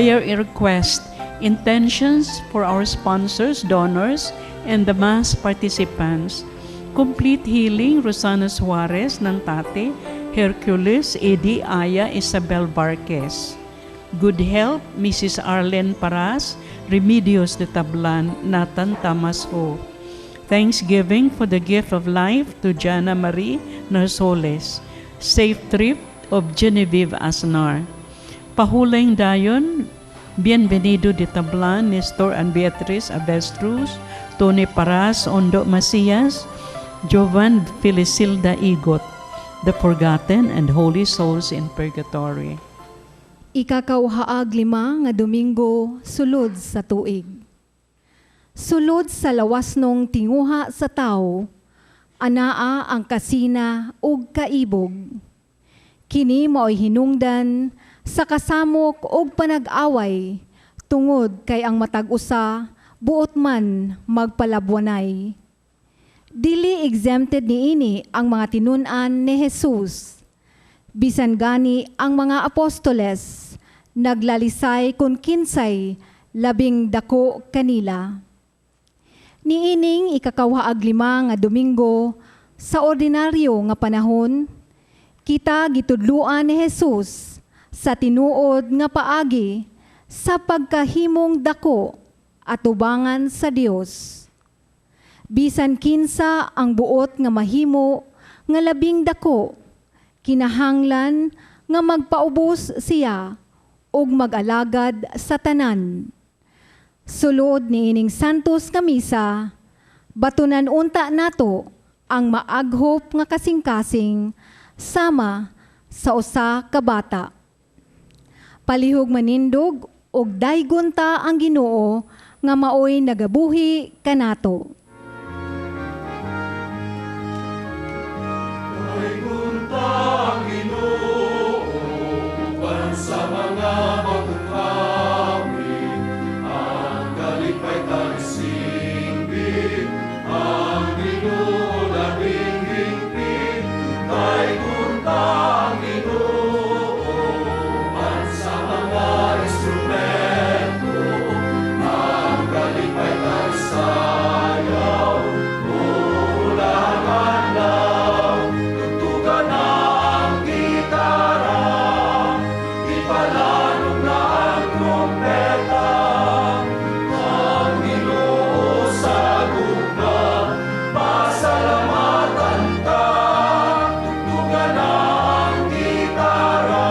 Prayer request, intentions for our sponsors, donors, and the Mass participants. Complete healing, Rosana Suarez, Nantate, Hercules, Eddie Aya, Isabel Barquez. Good health, Mrs. Arlene Paras, Remedios de Tablan, Nathan Thomas Ho. Thanksgiving for the gift of life to Jana Marie Narsoles. Safe trip of Genevieve Asnar. Pahuling dayon, Bienvenido de Tablan, Nestor and Beatriz Avestruz, Tony Paras, Ondo Macias, Jovan Felicilda Igot, the forgotten and holy souls in purgatory. Ikakauhaag lima nga Domingo sulod sa tuig. Sulod sa lawasnong tinguha sa tao, anaa ang kasina ug kaibog. Kini mao'y hinungdan sa kasamok ug panag-away tungod kay ang matag usa buot man magpalabwanay. Dili exempted niini ang mga tinun-an ni Jesus. Bisan gani ang mga apostoles naglalisay kung kinsay labing dako kanila. Niining ikakauhaag lima nga Domingo sa ordinaryo nga panahon, kita gitudluan ni Jesus sa tinuod nga paagi sa pagkahimong dako atubangan sa Dios. Bisan kinsa ang buot nga mahimo nga labing dako, kinahanglan nga magpaubos siya ug mag-alagad sa tanan. Sulod niining Santos nga Misa, batunan unta nato ang maaghop nga kasing-kasing sama sa usa ka bata. Palihog manindog ug daygon ta ang Ginoo nga maoy nagabuhi kanato. Daygon ta ang Ginoo uban sa mga bagong awit, ang kalipay tagsinggit, ang Ginoo labing hingpit. Daygon ta ang Ginoo uban sa mga instrumento, ang kalipay tagsayaw, ulang adlaw, tugtugan na ang gitara, ipalanog na ang trumpeta, ang Ginoo sa gugma, pasalamatan ta, tugtugan na ang gitara,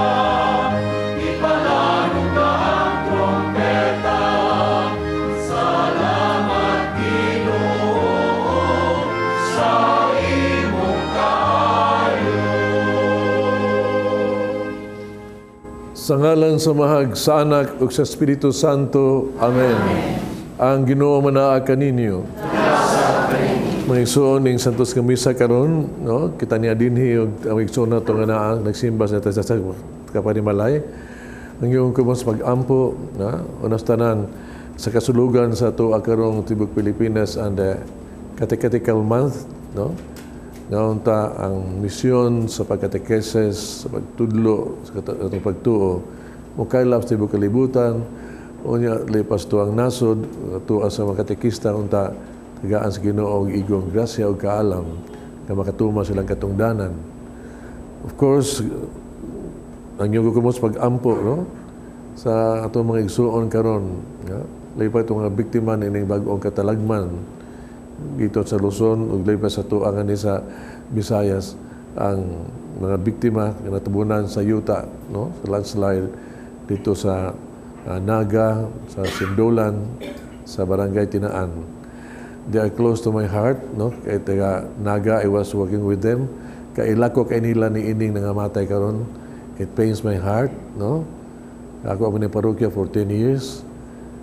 ipalanog na ang trumpeta, salamat Ginoo sa imong kaayo. Sa ngalan sa Amahag, sa Anak, ug sa Espiritu Santo. Amen. Ang Ginoo manaa kaninyo. Mga igsoon ning Santos nga Misa karon, no? Kita niya dinhi og ang igsoon nato nga naa nagsimba sa kapanimalay. Ang iyong kumos pag-ampo, na unas tanan sa kasulugan sa ato karong tibok Pilipinas and the Catechetical Month, no? Nga unta ang misyon sa pagkatekeses, sa pagtudlo, sa atong pagtuo, mukaylap sa tibok kalibutan, unya lipas tuang nasod, tuwa sa mga katekista, unta tagaan sa Ginoo og igong grasya ug kaalam nga makatuma silang katungdanan. Of course, ang iyong kumos pag-ampo, no? Sa atong mga igsuon karon, nga lipat itong mga biktima nining bag-ong katalagman dito sa Luzon ug lipat sa tuangan ni sa Visayas ang mga biktima nga natabunan sa yuta, no, sa landslide dito sa Naga, sa Sindulan, sa Barangay Tinaan. They are close to my heart, no? Kay taga Naga, I was working with them. Kailako kay nila ni ining nangamatay karon. It pains my heart, no? Ako ang ni parokya for 10 years.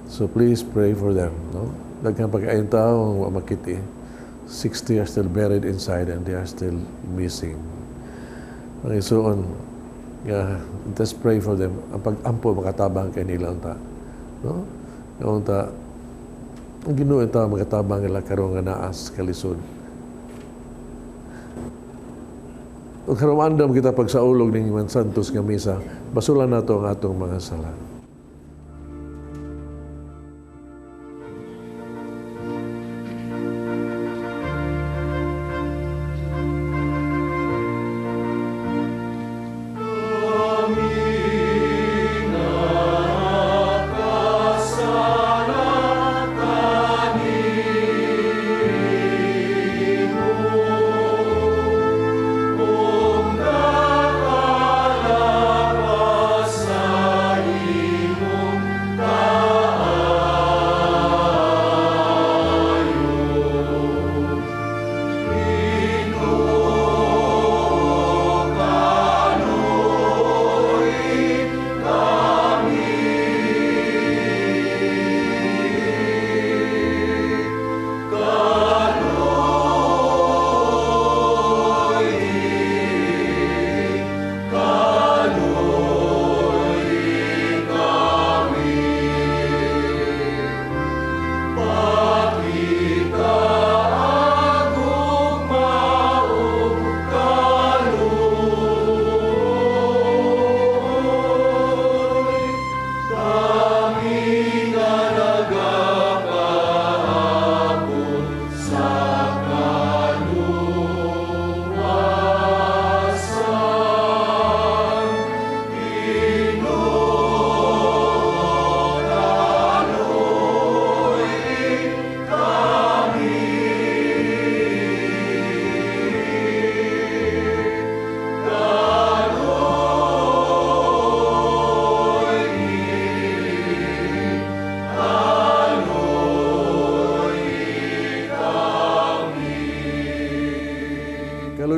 So please pray for them, no? Daghang pagkain tao wa makiti. 60 are still buried inside and they are still missing. Mga igsoon, yeah, let's pray for them. Ang pag-ampo makatabang kay nila unta, no? Nga unta ang Ginoo ta makatabang nila karon nga naas kalisod. Ug karon andam kita pagsaulog ning Santos nga misa, basulan nato ang atong mga sala.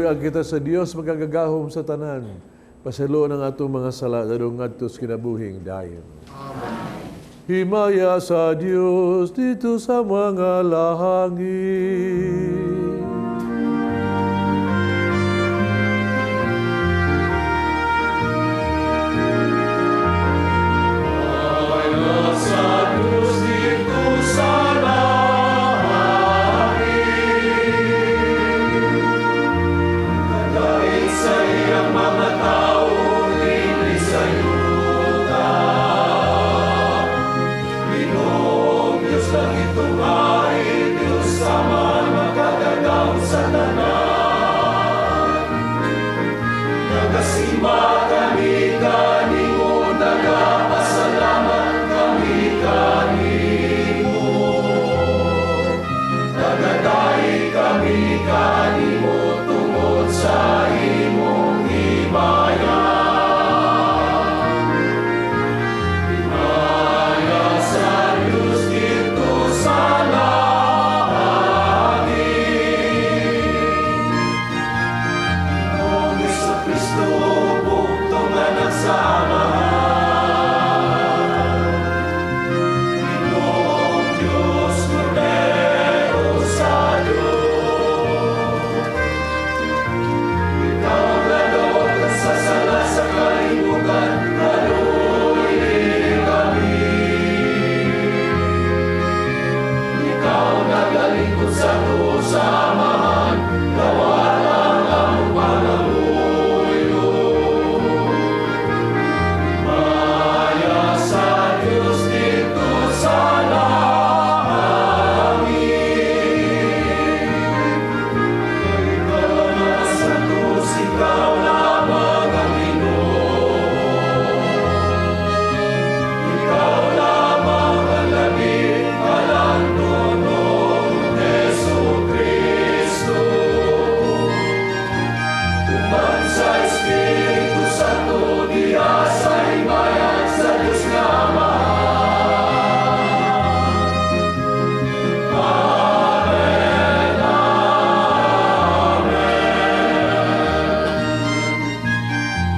Magpangayuag kita sa Dios makagagahom sa tanan. Pasayloon ang atong mga sala dadong ngadto sa kinabuhing dayon. Amen. Himaya sa Dios didto sa mga langit. Sa Diyos didto sa langit, kadait sa iyang mga tao dinhi sa yuta. Ginoong Diyos langit ug hari, Diyos Amahan makagagahom sa tanan. Nagasimba kami kanimo, nagapasalamat kami kanimo. Nagadaig kami kanimo tungod sa imong himaya. Himaya sa Diyos didto sa langit. Ginoong Hesukristo, bugtong anak sa Amahan. Ginoong Diyos, Kordero sa Diyos. Ikaw ang nagawag sa sala sa kalibutan, kaluoyi kami. Ikaw ang nagalingkod sa tuo sa Amahan, dawata ang among pangamuyo. Himaya sa Diyos didto sa langit. Ikaw lamang sa Diyos, ikaw lamang ang Ginoo. Ikaw lamang ang labi, kalandonon, Hesukristo. Uban sa Espiritu Santo, diha sa himaya sa Diyos nga Amahan. Amen, Amen.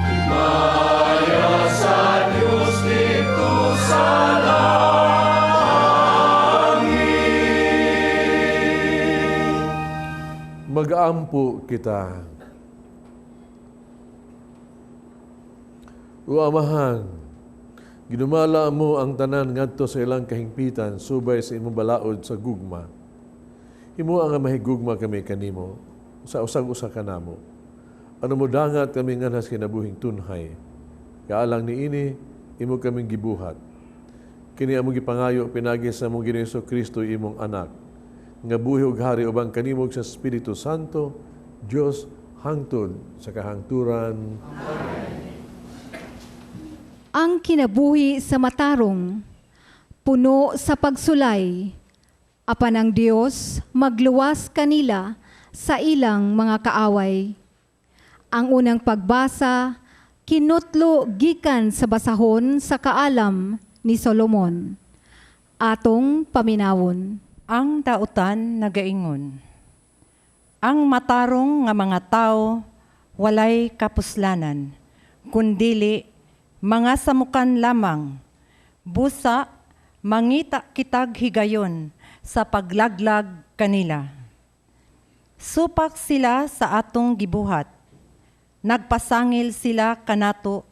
Himaya sa Diyos didto sa langit. Mag-ampo kita. O Amahan, ginumala mo ang tanan ngadto sa ilang kahingpitan subay sa imong balaod sa gugma. Himoa nga mahigugma kami kanimo sa usag-usa kanamo. Ano mo dangat kami nganha sa kinabuhing tunhay. Kaalang niini imo kaming gibuhat. Kini among gipangayo pinaagi sa among Ginoong Kristo imong anak, nga buhi ug hari uban kanimo sa Espiritu Santo, Dios hangtod sa kahangturan. Amen. Ang kinabuhi sa matarong, puno sa pagsulay, apan ang Dios magluwas kanila sa ilang mga kaaway. Ang unang pagbasa, kinutlo gikan sa basahon sa kaalam ni Solomon. Atong paminawon. Ang dautan nagaingon. Ang matarong nga mga tao walay kapuslanan, kundili mga samukan lamang. Busa mangita kitag higayon sa paglaglag kanila. Supak sila sa atong gibuhat. Nagpasangil sila kanato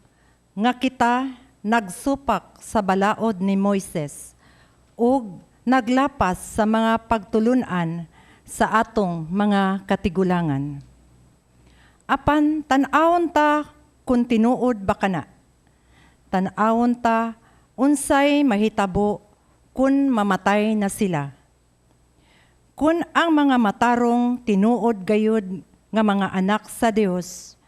nga kita nagsupak sa balaod ni Moises ug naglapas sa mga pagtulunan sa atong mga katigulangan. Apan tan-awon ta kung tinuod ba kana. Tan-awon ta unsay mahitabo kun mamatay na sila. Kun ang mga matarong tinuod gayud nga mga anak sa Dios,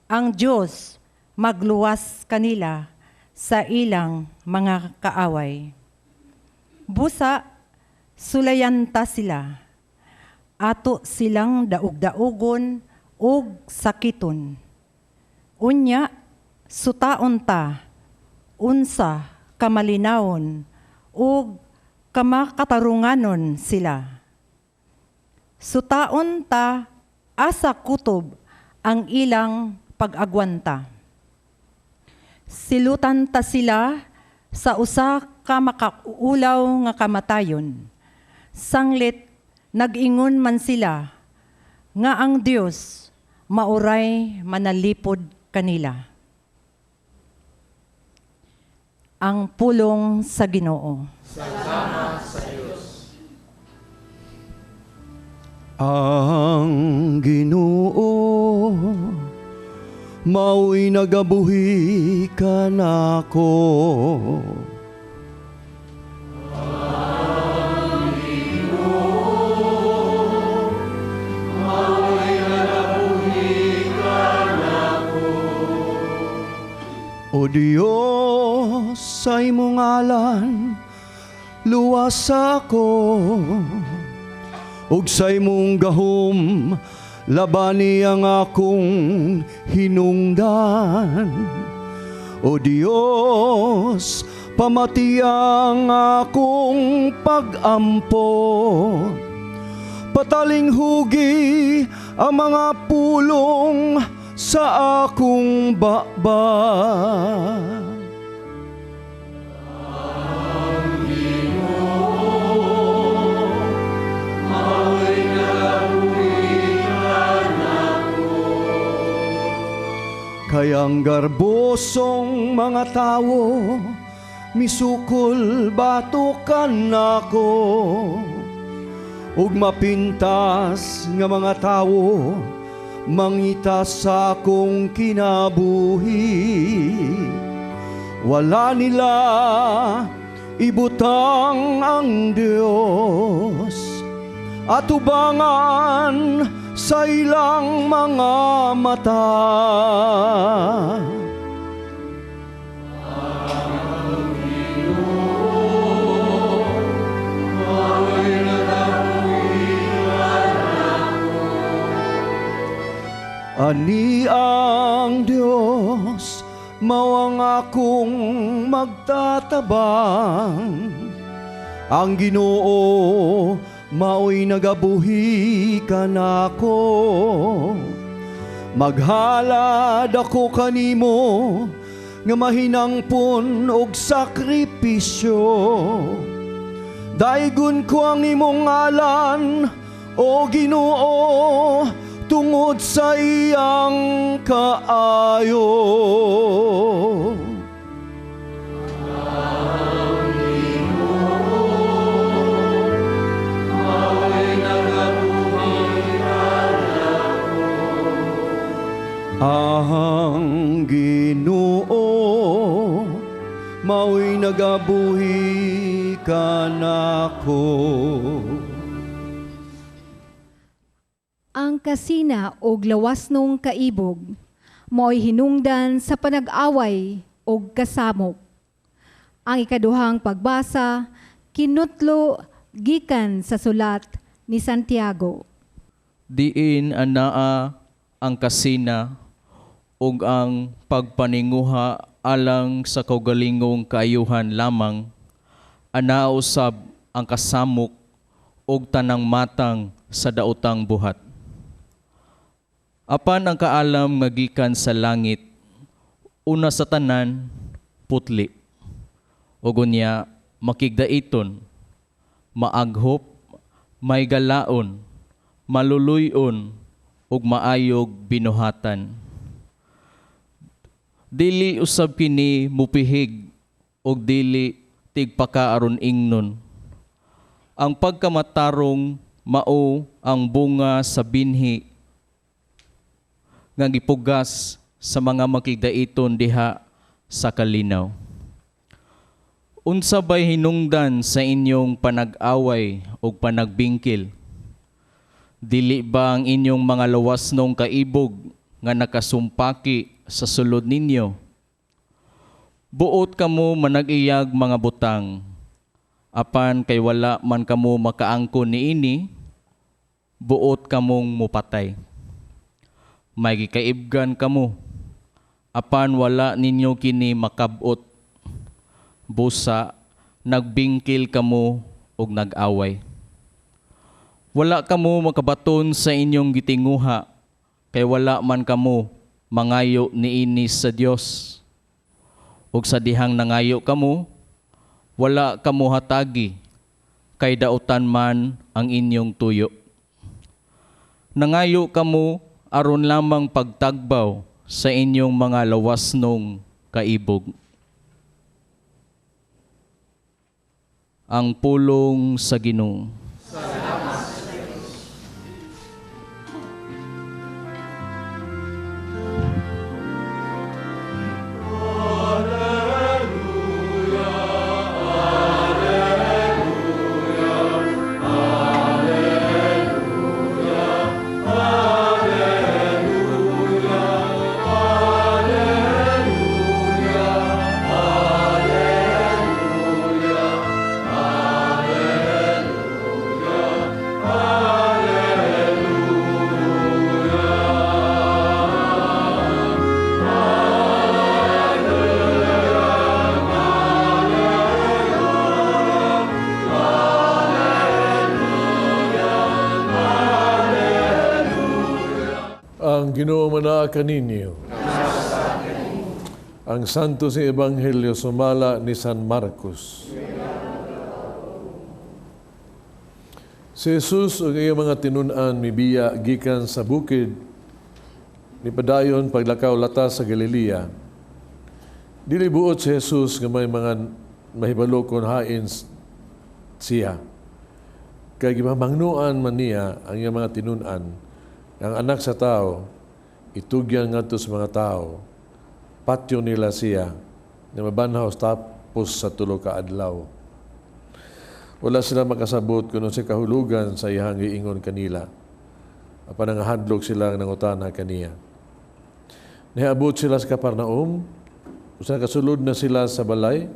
ang Dios magluwas kanila sa ilang mga kaaway. Busa, sulayan ta sila. Ato silang daug-daugon ug sakiton. Unya, sutaon ta, unsa kamalinawon ug kamakatarunganon sila. Sutaon ta asa kutob ang ilang pag-agwanta. Silutan ta sila sa usa ka makaulaw nga kamatayon. Sanglit nag-ingon man sila nga ang Dios mauray manalipod kanila. Ang pulong sa Ginoo. Salamat sa Dios. Ang Ginoo mao'y nagabuhi kanako. Ang Ginoo mao'y nagabuhi kanako. O Dios, sa imong ngalan luwas ako, ug sa imong gahom labani ang akong hinungdan. O Dios, pamati ang akong pag-ampo, patalinghugi ang mga pulong sa akong baba. Ang Ginoo mao'y nagabuhi kanako. Kay ang garbosong mga tawo misukol batok kanako, ug mapintas nga mga tawo mangita sa akong kinabuhi. Wala nila ibutang ang Dios atubangan sa ilang mga mata. Ang Ginoo mao'y nagabuhi kanako. Ani ang Dios mao ang akong magtatabang. Ang Ginoo mao'y nagabuhi kanako. Maghalad ako kanimo nga mahinangpon og sakripisyo. Daygon ko ang imong ngalan, o Ginoo, tungod sa iyang kaayo. Ang Ginoo mao'y nagabuhi kanako. Ang Ginoo mao'y nagabuhi kanako. Ang kasina og lawasnong kaibog mao'y hinungdan sa panag-away og kasamok. Ang ikaduhang pagbasa kinutlo gikan sa sulat ni Santiago. Diin anaa ang kasina ug ang pagpaninguha alang sa kaugalingong kaayuhan lamang, anaa usab ang kasamok ug tanang matang sa daotang buhat. Apan ang kaalam nga gikan sa langit, una sa tanan, putli. Ug unya makigdaiton, maaghop, may galaon, maluluy-on, ug maayog binuhatan. Dili usab kini mupihig ug dili tigpakaaron ingnon. Ang pagkamatarong mao ang bunga sa binhi nga gipugas sa mga makigdaiton diha sa kalinaw. Unsa bay hinungdan sa inyong panag-away ug panagbingkil? Dili ba ang inyong mga lawasnong kaibog nga nakasumpaki sa sulod ninyo? Buot kamo manag-iyag mga butang, apan kay wala man kamo makaangkon niini, buot kamong mupatay. May gikaibgan kamo, apan wala ninyo kini makab-ot. Busa nagbingkil kamo ug nag-away. Wala kamo makabaton sa inyong gitinguha, Kay wala man kamo mangayo niini sa Dios. Ug sa dihang nangayo kamo, wala kamo hatagi, kay dautan man ang inyong tuyo. Nangayo kamo aron lamang pagtagbaw sa inyong mga lawasnong kaibog. Ang pulong sa Ginoo. Ang Ginoo manaa kaninyo. Ang Santo sa Ebanghelyo sumala ni San Marcos. Si Jesus ug iyang mga tinun-an mibiya gikan sa bukid nipadayon paglakaw latas sa Galilea. Dili buot si Jesus nga may mga mahibalo kon hain siya. Kay gimamangnuan man niya ang iyang mga tinun-an. Ang anak sa tao, itugyan ngadto sa mga tao. Patyo nila siya, na mabanhaw tapos sa tulo ka adlaw. Wala sila makasabot kung unsay kahulugan sa iyang giingon kanila. Apan nangahadlok sila nangutana kaniya. Niabot sila sa Kapernaum, usa kasulod na sila sa balay,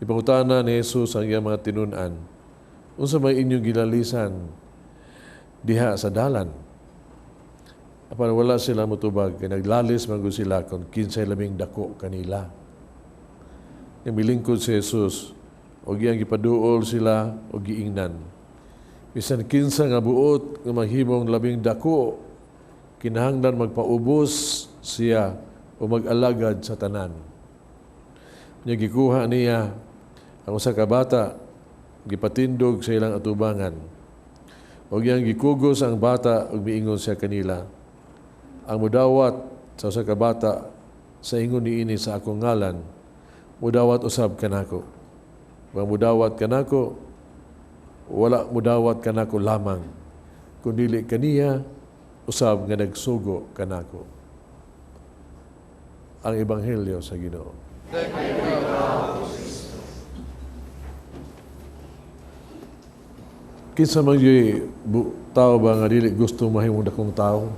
ipangutana ni Jesus ang iyang mga tinun-an. Unsa may inyong gilalisan diha sa dalan? Apan wala sila motubag, kay naglalis man gud sila kung kinsay labing dako kanila. Namilingkod si Jesus, og iyang gipaduol sila og giingnan. Bisan kinsa nga buot nga mahimong labing dako, kinahanglan magpaubos siya o mag-alagad sa tanan. Nya gikuha niya ang usa ka bata, gipatindog sa ilang atubangan. Og iyang gikugos ang bata ug miingon siya kanila, ang mudawat sa usa ka bata sa ingon niini sa akong ngalan, mudawat usab kanako. Ang mudawat kanako, wala mudawat kanako lamang, kundili kaniya usab nga nagsugo kanako. Ang Ebanghelyo sa Ginoo. Kinsa man gyud tao ba nga dili gusto mahimong dakong tao?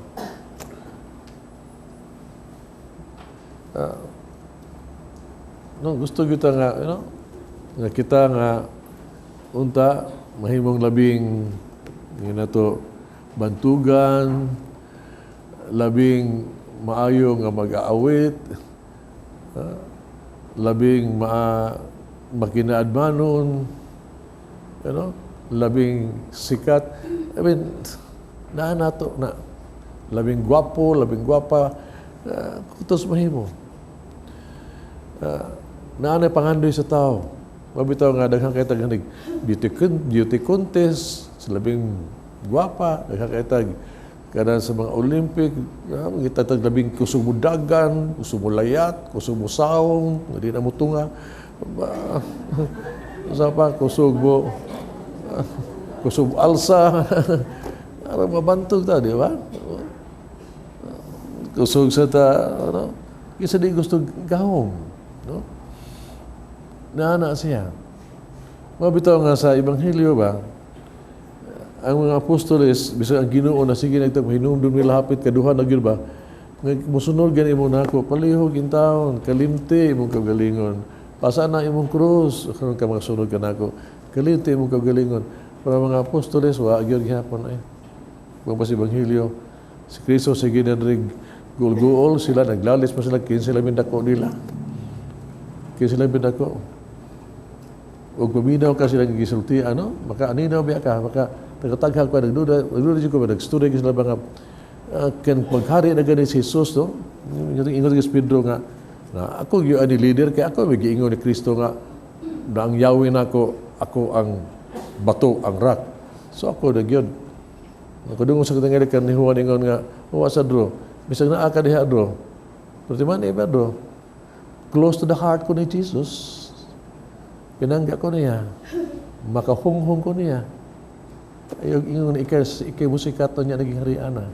No, gusto kita nga, you know, nga kita nga unta mahimong labing nga nato bantugan, labing maayo nga mag-aawit, labing makinaadmanon, you know, labing sikat. I mean, naa nato na labing gwapo, labing gwapa, kutos mahimo. Naa na pangandoy sa tao. Mabitaw nga daghan kay tag beauty contest sa labing gwapa, daghan kay tag kada sa mga Olympic, gitatag labing kusog mo dagan, kusog mo layat, kusog mo saong, di na mo tunga. Sa pa kusog mo, kusog alsa. Aron mabantog ta, di ba? Kusog sa ta, ano? Kinsa di gusto gahom, no? Naana siya. Mabitaw nga sa Ebanghelyo ba, ang mga apostoles, bisag ang Ginoo na sige nagtag hinumdum nila hapit kaduha na gyud ba, musunod gani imo nako, palihog intawon, kalimti imong kaugalingon. Pasa na imong krus, karon ka makasunod ka nako, kalimti imong kaugalingon. Pero mga apostoles wa gyud gihapon ay. Kung pa sa Ebanghelyo, si Kristo sige na rig gulguol sila, naglalis pa sila, kinsa labing dako nila. Kinsa labing dako. Ug paminaw ka sila gisulti, ano? Maka aninaw biya ka, maka tagatagha ka, nagduda, nagduda siya ko, nagstudy sila mga Kan paghari na gani si Jesus, no? Ingon si Pedro nga, na ako gyud ani leader kay ako may giingon ni Kristo nga na ang Yahweh nako, ako ang bato, ang rock. So ako na gyud. Ako dungo sa katanggali kan ni Juan, ingon nga, "Wa sa dro. Bisag naa ka diha dro. Pero di man iba dro. Close to the heart ko ni Jesus. Pinangga ko niya. Makahunghong ko niya. Ayaw ingon ikay, ikay musikat niya naging hariana."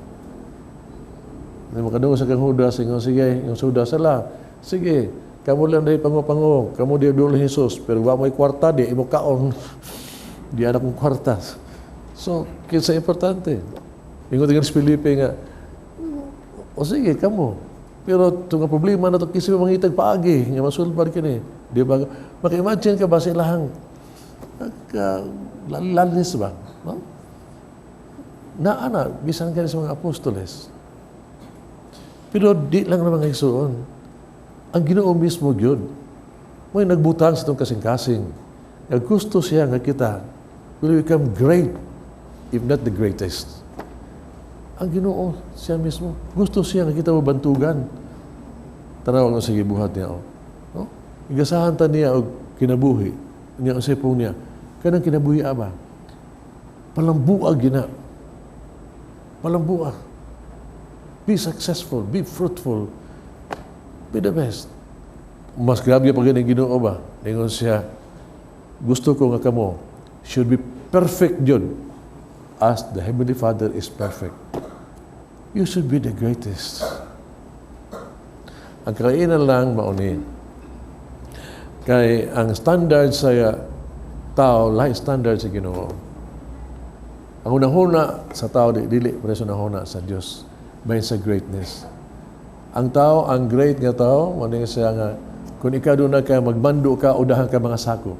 Hindi makadungog sa kang Judas, ingon, "Sige," yung Judas sala, "Sige, kamo lang dahil pango-pango, kamo di duol ni Jesus, pero wa mo'y kwarta, di imo kaon. Di anak kong kwarta." So, kinsa importante. Ingon tingin si Felipe nga, "O sige, kamo. Pero itong problema na ito, kasi mangitag paagi, nga masulbad kini." Di ba? Maka-imagine ka ba sa ilahang lalis ba? No? Naa na, bisan ka sa mga apostoles. Pero di lang naman mga igsuon. Ang Ginoo mismo gyud may nagbutang sa itong kasing-kasing. Nga gusto siya nga kita will become great, if not the greatest. Ang Ginoo, siya mismo, gusto siya nga kita mabantugan. Tanaw ang sige buhat niya. Oh. No? Igasahan ta niya og kinabuhi. Niya ang sipong niya. Kanang kinabuhi aba. Palambuag gina. Palambuag. Be successful, be fruitful, be the best. Mas grabe pa gani Ginoo ba? Ningon siya, "Gusto ko nga kamo should be perfect yun as the Heavenly Father is perfect." You should be the greatest. Ang kalainan lang mauni. Kay ang standard sa tao, lahi standard sa Ginoo. Ang hunahuna sa tao, di, dili pareho sa hunahuna sa Dios bahin sa greatness. Ang tao, ang great nga tao, maning siya nga, kung ikaw doon na ka, magmando ka, udahan ka mga sako.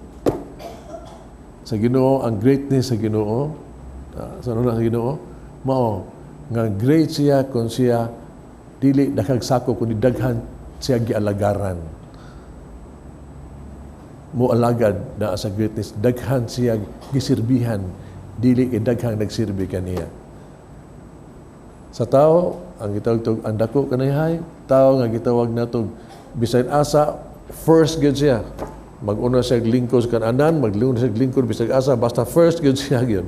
Sa Ginoo, ang greatness sa Ginoo, sa ano sa Ginoo, mao nga great siya kung siya dili daghang sako kundi daghan siya gialagaran. Mo alagad na sa greatness, daghan siya gisirbihan, dili kay daghang nagsilbi kaniya. Sa tao, ang gitawag tog ang dako kanayhay, tao nga gitawag natog bisan asa first gyud siya. Mag-una siya lingkod sa kananan, maglingkod siya lingkod bisag asa, basta first gyud siya gyud.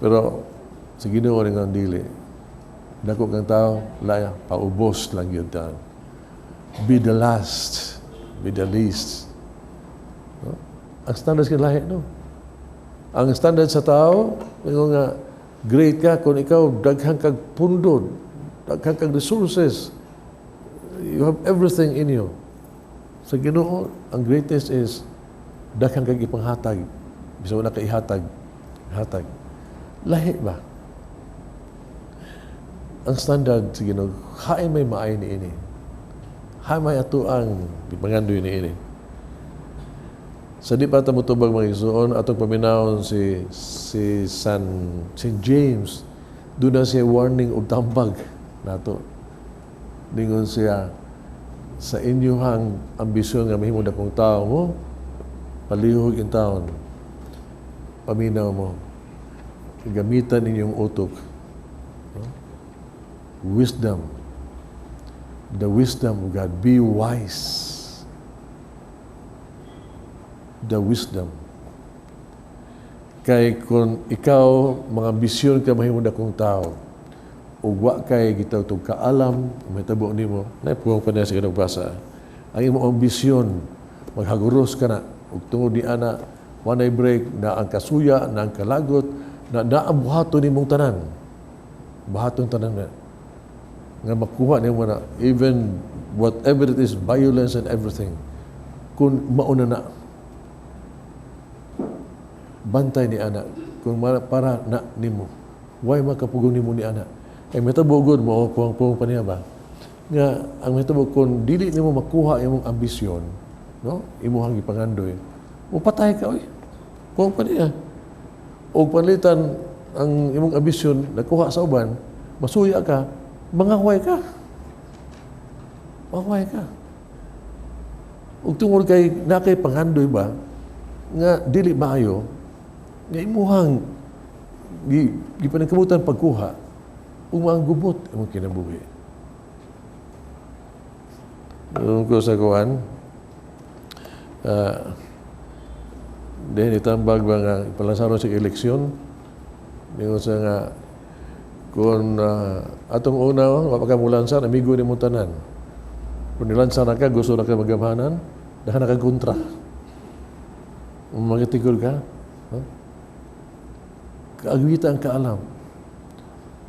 Pero sa Ginoo nga dili. Dako kang tao, laya, paubos lang gyud ta. Be the last, be the least. No? Ang standards kay lahi, no? Ang standard sa tao, ingon nga great ka kung ikaw daghan kag pundo, daghan kag resources. You have everything in you. Sa Ginoo, ang greatness is daghan kag ipanghatag. Bisan wala ka ihatag, hatag. Lahi ba? Ang standard sa Ginoo, hain may maay ni ini. Hain may ato ang ipangandoy ni ini. Sa di pa ta motubag, mga igsoon, atong paminawon si San St. James. Doon na siya warning og tambag nato. Ningon siya sa inyuhang ambisyon nga mahimo dakong tao mo, palihog in taon, paminaw mo, gamitan ninyong utok. No? Wisdom. The wisdom of God. Be wise. The wisdom. Kay kung ikaw, mga ambisyon ka mahimo dakong tao, ug wa kay gitawag tog kaalam, mahitabo nimo, naipuwang pa niya sa kinagbasa. Ang imong ambisyon, maghaguros ka na, ug tungod ni ana, wanay break, na ang kasuya, na ang kalagot, na ang buhaton nimong tanan. Buhaton tanan na. Nga makuha nimo na, even whatever it is, violence and everything, kung mauna na, bantay ni ana, kung para na nimo, why makapugong nimo ni ana? Kay mahitabo gud mo, puwang-puwang pa niya ba? Nga, ang mahitabo kung dili nimo makuha imong ambisyon, no? Imuhang gipangandoy, mupatay ka, oy. Puwang pa niya. O panlitan, ang imong ambisyon, nakuha sa uban, masuya ka, mangaway ka. Mangaway ka. Ug tungod kay na kay pangandoy ba, nga dili maayo, nga imuhang gipaningkamutan pagkuha, Ug maanggubot imong kinabuhi. Yung ko sa kuan, then itambag ba nga ipalansaron sa eleksyon, ningon sa nga kung atong una, wa pa ka mulansar, amigo ni mong tanan. Kung nilansar na ka, gusto na ka magamhanan, daghan na ka kontra. Magatigol ka. Huh? Kaagwita ang kaalam.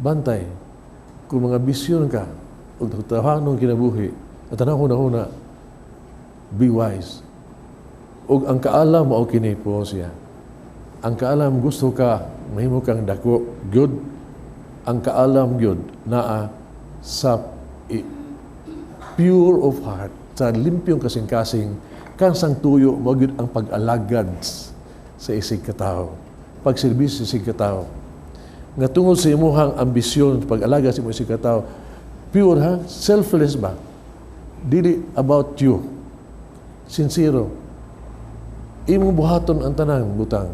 Bantay, kung mga bisyon ka, ug tahanong kinabuhi, at tanang huna-huna, be wise. Ug ang kaalam mao kini po siya. Ang kaalam gusto ka, mahimo kang dako, good. Ang kaalam gyud naa sa pure of heart, sa limpyong kasing-kasing, kang sang tuyo mo gyud ang pag-alagad sa isig katawo, pagserbisyo sa isig katawo. Nga tungod sa imuhang ambisyon pag-alagad sa imong isig katawo, pure ha, selfless ba? Dili about you. Sincero. Imong buhaton ang tanang butang.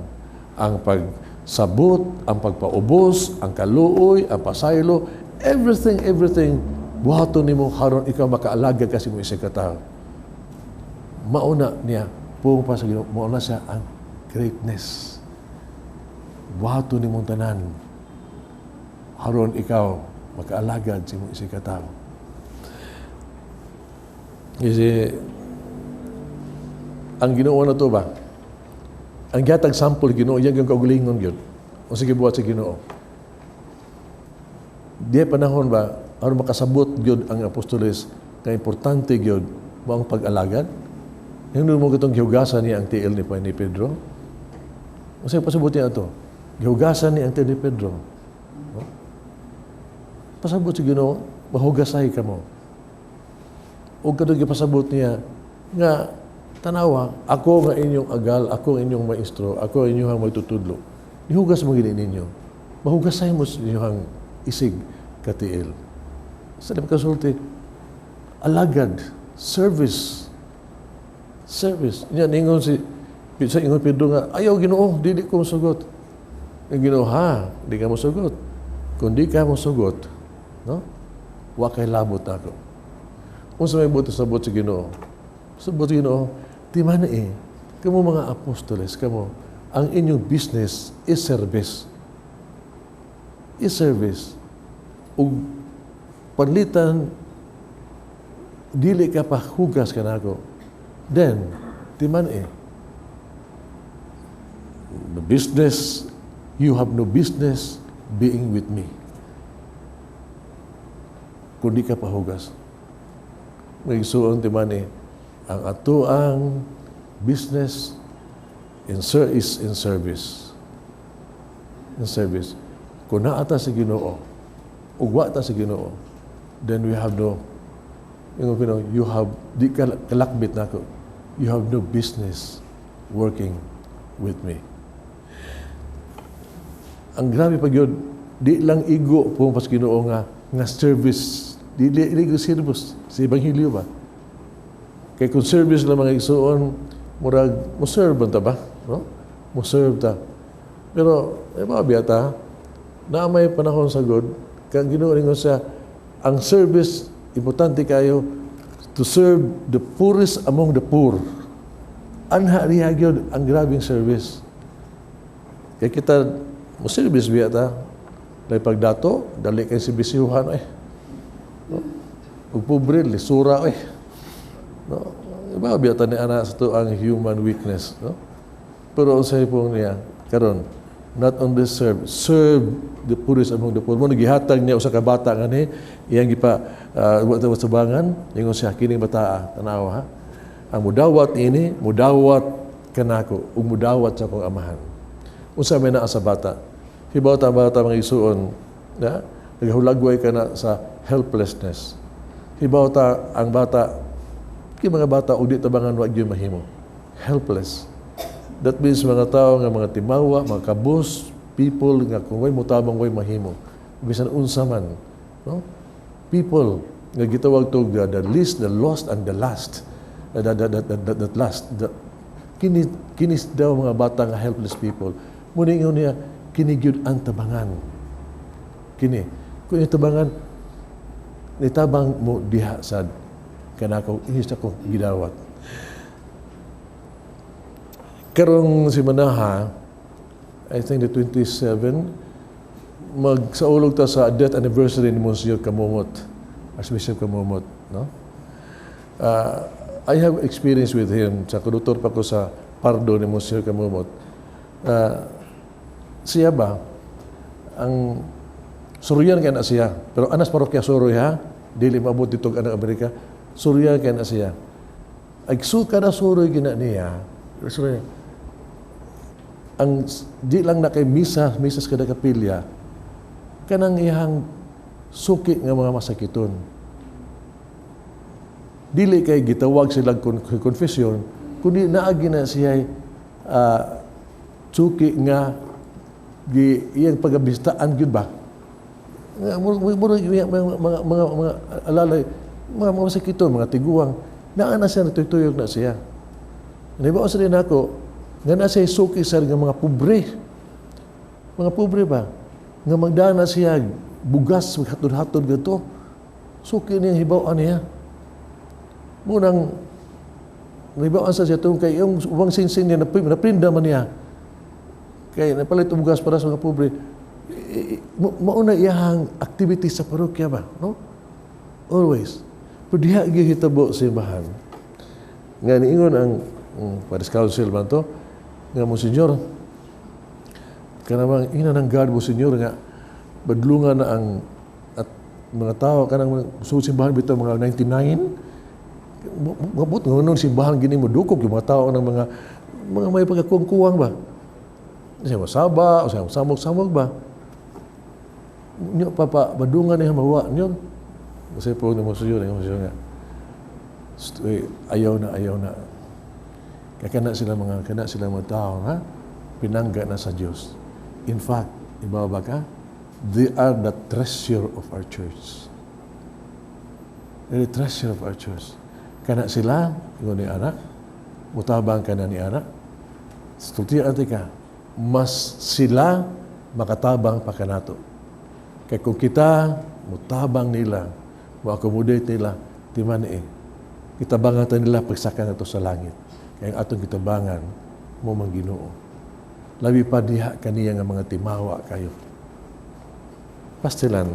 Ang pagsabot, ang pagpaubos, ang kaluoy, ang pasaylo, everything, everything, buhaton nimo haron ikaw makaalaga ka sa imong isig katawo. Mauna niya, pung pa sa Ginoo, mauna siya ang greatness. Buhaton nimong tanan haron ikaw makaalagad sa imong isig katawo. Kasi ang Ginoo na to ba? Ang gihatag sample Ginoo, yan yung kaugalingon gyud. O sige, buhat sa Ginoo. Di panahon ba aron makasabot gyud ang apostoles nga importante gyud mo ang pag-alagad? Yung mo katong gihugasan niya ang tiil ni Pedro. Unsay pasabot niya ato? Gihugasan niya ang tiil ni Pedro. No? Pasabot sa Ginoo, mahugasay ka mo. O kadto gipasabot niya nga tanawa, ako nga inyong agal, ako ang inyong maestro, ako ang inyong magtutudlo. Ihugas mo gini ninyo. Mahugasay mo sa inyong isig katiil. Sa di makasulti, alagad, service, service. Yan, ingon si, sa ingon Pedro nga, "Ayaw, Ginoo, dili ko musugot." Ang Ginoo, "Ha, di ka musugot. Kung di ka musugot, no? Wa kay labot ako." Unsa may buot sabot sa Ginoo? Sabot sa Ginoo, di man eh. Kamo mga apostoles, kamo, ang inyong business is service. Is service. Ug panlitan, dili ka pa hugas kanako. Then, di man eh. The business, you have no business being with me. Kung di ka pahugas. May ti man eh, ang ato ang business is in service. In service. Kung naa ta sa Ginoo, ug wa ta sa Ginoo, then we have no, you have, di ka kalakbit nako. You have no business working with me. Ang grabe pag yun, di lang igo po pas Ginoo nga service, di di service sa ebanghelyo ba? Kay kung service lang, mga igsuon, murag mo serve ta ba? No? Mo serve ta. Pero eh mga biyata, na may panahon sa God, kang Ginoo ningon siya, ang service importante kayo to serve the poorest among the poor. Anha riya gyud ang grabing service. Kay kita mo service biya ta. Dahil pagdato, dali kay serbisyuhan eh. No? Ug pobre, lisura eh. No? Iba biya ta ni ana sa to ang human weakness, no? Pero unsay pong niya karon, not only serve, serve the poorest among the poor. Mo gihatag niya usa ka bata ngani, iyang gipa wa sabangan, ingon siya, "Kining bataa, tanawa ha. Ang mudawat ini, mudawat kanako ug mudawat sa akong amahan." Unsa may naa sa bata? Hibaw ta bata, mga igsuon, na nagahulagway ka na sa helplessness. Hibaw ta ang bata, kay mga bata ug di tabangan wa gyud mahimo. Helpless. That means mga tao nga mga timawa, mga kabus, people nga kung way mutabang way mahimo. Bisan unsa man, no? People nga gitawag to the least, the lost and the last. The last. Kini daw mga bata nga helpless people. Muni ingon niya, kini gyud ang tabangan. Kini. Kung itabangan, nitabang mo diha sa kanako, inis ako gidawat. Karong simanaha, I think the 27, magsaulog ta sa death anniversary ni Monsignor Camomot, Archbishop Camomot, no? I have experience with him. Sa konduktor pa ko sa Pardo ni Monsignor Camomot. Siya ba, ang Suruyan kay na siya. Pero anas parokya Suroy ha, dili maabot dito anak Amerika. Suruyan kay na siya. Ay suka na suroy gina niya. Suroy. Ang di lang na kay misa, misa sa kada kapilya, kanang iyang suki nga mga masakiton. Dili kay gitawag sila confession, kundi naagi na siya suki nga gi iyang pagabistaan gyud ba. Mga mga mga mga alalay, mga mga masakiton, mga tiguang, naa na siya, natuyok na siya. Nahibaw sa din ako, nga na siya suki sa nga mga pobre. Mga pobre ba? Nga magdana siya, bugas, maghatod-hatod ganito. Suki niya, hibawan niya. Munang, nahibawan sa siya itong kay yung ubang sinsin niya, naprinda man niya. Kay napalit bugas para sa mga pobre. Mauna iyang activity sa parokya ba? No? Always. Pero diha gihitabo sa simbahan. Nga niingon ang Parish Council man to, nga Monsignor, kanamang ina ng God, Monsignor, nga badlungan na ang at mga tao kanang sugod simbahan bitaw mga 99 mabot nga nun simbahan gini mo dukog yung mga tao ng mga mga may pagkakuwang-kuwang ba siya masaba o siya samok-samok ba nyo papa badungan niya mawa nyo kasi po ni Monsignor nga ayaw na ayaw na kaya kana sila mga tao ha pinangga na sa Dios. In fact, ibaw ba ka? They are the treasure of our church. They're the treasure of our church. Kana sila, ingon ni anak, mutabang ka na ni anak, Stulti ante ka, mas sila makatabang pa kanato. Kaya kung kita mutabang nila, mo-accommodate nila, timan eh, kitabangan ta nila pagsaka nato sa langit. Kaya ang atong kitabangan mo mang Ginoo. Labi pa diha kaniya nga mga timawa kayo. Pastilan,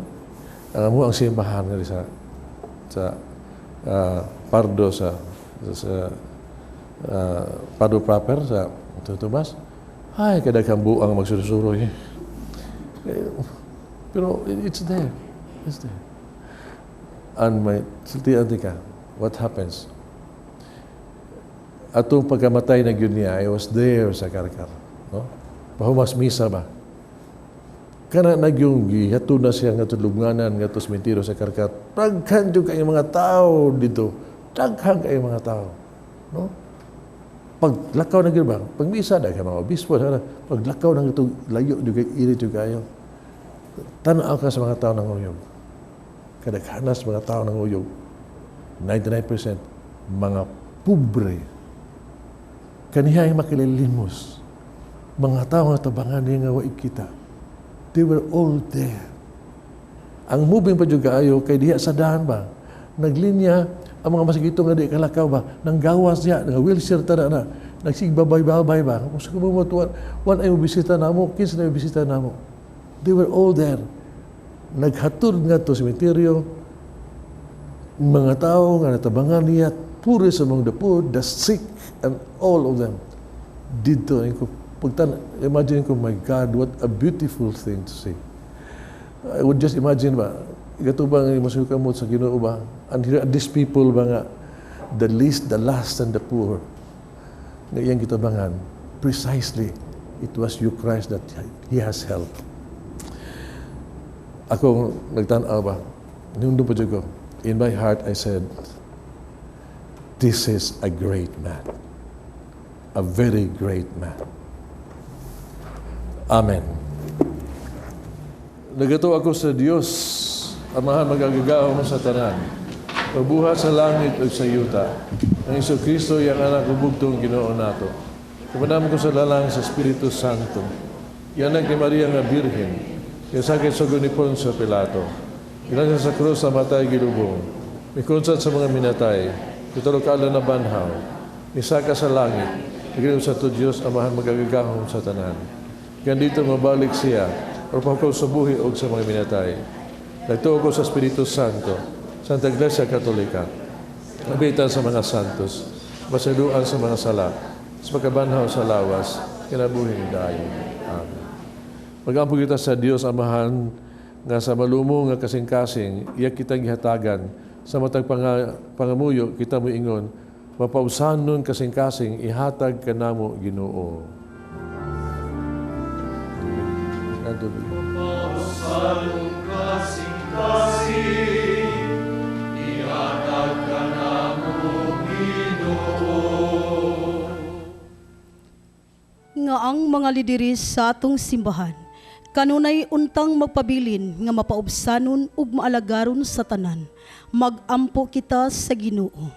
ang amo ang simbahan nga sa sa Pardo sa sa Pardo proper sa Tomas. Ay, kadaghang buang magsusuroy. Pero it's there. It's there. And may sultian ka, what happens? Atong pagkamatay na gyud niya, I was there sa Karkar. No? Pahumas misa ba? Kana na yung gihatod na siya nga lubnganan nga sementeryo sa Karkar. Daghan jud kay mga tao dito. Daghan kay mga tao. No? Paglakaw na gyud ba? Pag misa daghan mga obispo, paglakaw na ito layo jud kay iri jud kayo. Tan-aw ka sa mga tao ng uyog. Kadaghanas mga tao ng uyog. 99% mga pobre. Kaniya ay makililimos. Mga tao nga tabangan niya nga wa kita. They were all there. Ang moving pa jud kaayo kay diha sa daan ba. Naglinya ang mga masakito nga di kalakaw ba. Nang gawas niya, nga wheelchair ta na. Nagsigbabay-babay ba. Kung sa kumumot, one ay bisita namo, kinsa na bisita namo. They were all there. Naghatod nga to sementeryo, mga tao nga natabangan niya, poorest among the poor, the sick, and all of them. Dito, pagtan, imagine ko, my God, what a beautiful thing to see. I would just imagine ba, gato ba nga masuka mo sa Ginoo ba? And here are these people ba nga, the least, the last, and the poor, nga iyang gitabangan, precisely, it was you, Christ, that He has helped. Ako, nagtanaw ba, nindot pa ko, in my heart, I said, this is a great man. A very great man. Amen. Nagatuo ako sa Dios, Amahan makagagahom sa tanan. Pagbuhat sa langit ug sa yuta. Ang Hesus Kristo iyang anak ug bugtong Ginoo nato. Kumanam ko sa lalang sa Espiritu Santo. Iyan ni Maria nga Birhen. Kaya sakit sa ni Poncio Pilato. Gilan sa krus sa matay gilubong. Mikunsat sa mga minatay, itulo ka na banhaw, misaka sa langit, nagilom sa to Diyos, Amahan magagagahom sa tanan. Gandito mabalik siya, o pahukaw sa buhi o sa mga minatay. Nagtuo ko sa Espiritu Santo, Santa Iglesia Katolika, mabitan sa mga santos, masaluan sa mga sala, sa pagkabanhaw sa lawas, kinabuhi dayon. Amen. Mag-ampo kita sa Dios Amahan, nga sa malumo nga kasing-kasing, iya kitang gihatagan, sa matag pangamuyo, kita mo ingon, mapausanon kasing-kasing, ihatag kanamo Ginoo. Mapausanon kasing-kasing, ihatag kanamo Ginoo. Nga ang mga lideres sa atong simbahan, kanunay untang magpabilin nga mapaubsanon ug maalagaron sa tanan. Magampo kita sa Ginoo.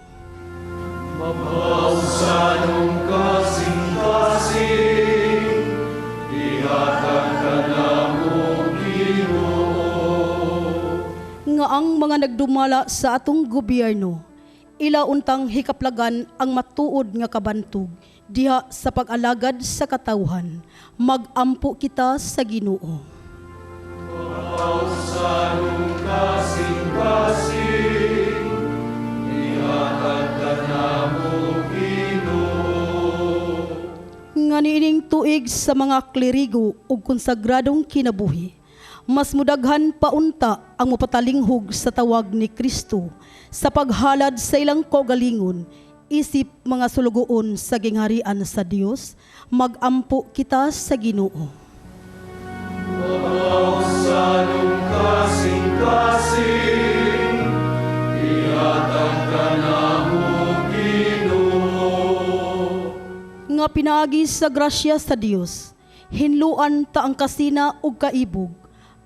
Mapausanon kasing-kasing, ihatag kanamo Ginoo. Nga ang mga nagdumala sa atong gobyerno, ila untang hikaplagan ang matuod nga kabantog diha sa pag-alagad sa katawhan. Magampo kita sa Ginoo. Mapausanon kasing-kasing, ihatag kanamo Ginoo. Nga niining tuig sa mga klerigo ug konsagradong kinabuhi, mas mudaghan paunta ang mapatalinghog sa tawag ni Kristo sa paghalad sa ilang kaugalingon, isip mga sulugoon sa gingharian sa Dios. Magampo kita sa Ginoo. Mapausanon kasing-kasing, ihatag kanamo Ginoo. Nga pinaagi sa grasya sa Dios, hinluan ta ang kasina ug kaibog,